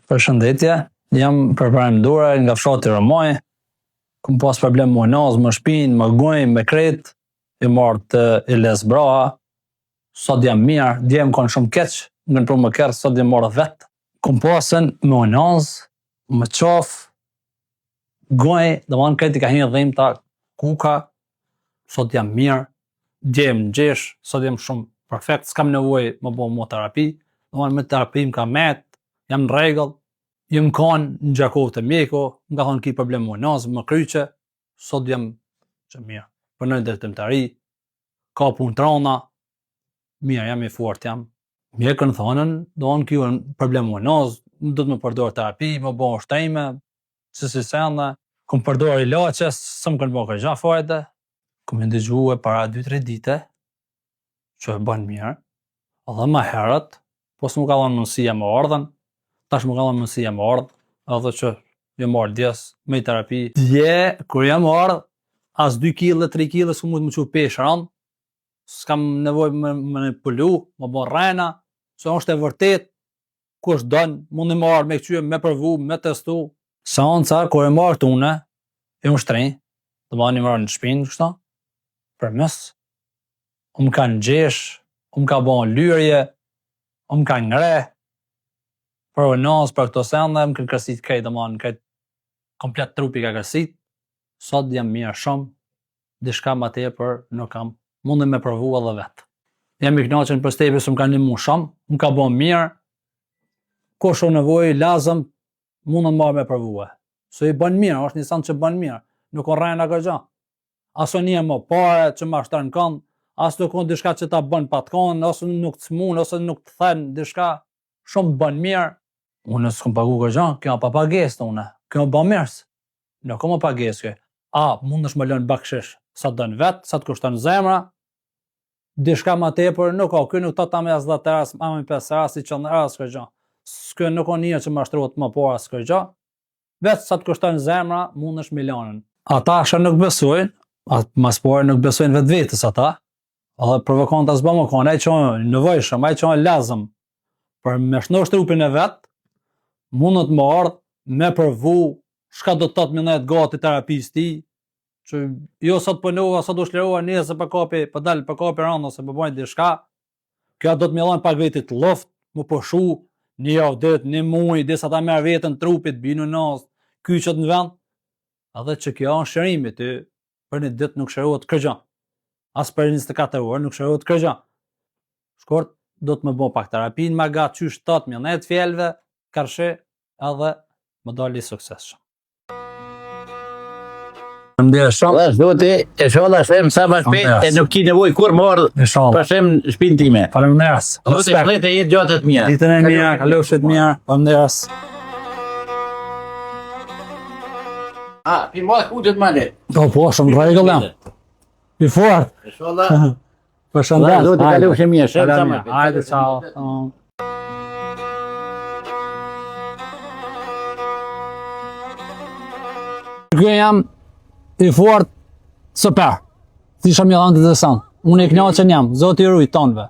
Përshëndetje, jam Përparim Duraj nga fshati Romaj. Kom pas problem me unazë, me shpinë, me gojë, me krejt. Jam ardhë te Elez Braha. Sot jam mirë, dje jam konë shumë keq, më kanë pru me kerr, sot jam ardhë vetë. Kom pasën me unazë, me qafë, gojë, domethanë krejt i ka hi dhimta, kuka, sot jam mirë, dje jam ngjesh, sot jam shumë perfekt, s'kam nevojë me bo mo terapi, domethanë me terapi më ka met, jam në rregull, jam kon në Gjakovë te mjeku, më ka thonë ki problem me unazë, me kryqe, sot jam shumë mirë, punoj ndërtimtari, ka punë t'rana, mirë, jam i fort jam. Mjekën thonën, domethanë ki problem me unazë, do të me përdor terapi, me bo ushtrime, si si sende, kom përdor ilaçe, s'më kanë bo kurgja fajde, Kom e ndëgjue para 2-3 dite, që e bën mirë, edhe më herët, po s'mu ka dhënë mundësia me ardhën, tash mu ka dhënë mundësia me ardhë, edhe që jam ardhë dje, me terapi. Dje, kur jam ardhë, as 2 kg, 3 kg, s'kom mujtë me çu peshë rëndë, s'kam nevojë me, manipulu, me bo rrena, se është e vërtet, kush don, mundi me ardhë me këqyr, me provu, me testu. Seanca, kur e marrë të une, e unë shtrenjë, domethanë i marrë në shpinë, kështu, përmes, më ka ngjesh, më ka bo lyrje, më ka ngre, për unazë, për këto sende, më kanë kërsit krejt, domethanë, krejt, komplet trupi ka kërsit, sot jam mirë shumë, diçka ma tepër nuk kam, mundi me provu edhe vetë. Jam i knaqën për stepi se më ka ndihmu shumë, më ka bo mirë, kush o nevojë, lazëm, mundën marrë me provue. Se i bën mirë, është një send që bën mirë, nuk o rrena kërgja. As o një më pare që ma shtën kënd, as nuk o diçka që ta bën pa të konë, ose nuk të smun, ose nuk të then diçka, shumë të bën mirë. Unë s'kom pagu kërgja, kjo pa pagesë të une, kjo bamirës. Nuk o më pagesë kjo. A, mundesh me lënë bakshish, sa të dënë vetë, sa të kushton zemra, diçka ma tepër, nuk o, ky nuk të ta me as 10 euro, as me 5 euro, si 100 euro, as kërgja. S'kë nuk o një që mashtrohet më por as kërgja. Vetë sa të kushton zemra, mundesh me lanën. Ata që nuk besojnë, atë mas pari nuk besojnë vetë vetës ata, edhe provokanta s'ba më konë, ai që nevojshëm, ai që lazëm, për me shnosh trupin e vet, mundet me ardhë, me provu, shka do të thotë me nejt gati terapisë ti, që jo sot punova, sot u shlirova, nesër po kapi, po dal, po kapi rëndë ose po bëj diçka. Kjo do të më dhon pak vetit luft, mu pushu, një javë ditë, një muaj, derisa ta merr veten trupit, binu nas, kyçet në vend. Edhe që kjo është shërimi, ty për një ditë nuk shërohet kërgja. As për 24 orë nuk shërohet kërgja. Shkurt, do të më bo pak terapinë, ma gatë qysh thot, me nejt fjelve, karshi, edhe më dali i suksesshëm. Faleminderit shumë. Allah zoti, inshallah shem sa më shpejt e nuk ki nevojë kur më ardh Inshallah. për shem në shtëpinë time. Faleminderit. Zoti shëndet e jetë gjatë të mira. Ditën e mirë, kalofshit mirë. Faleminderit. A, pi më kutet male. Po, po, shumë në rregull jam. I fort. Inshallah. Përshëndet. Allah zoti kalofshit mirë, shem sa më shpejt. Hajde, ciao. Kjo jam i fort super. Si shumë i dhanë të dësan. Unë i knaqën jam, zoti i rujt tonëve.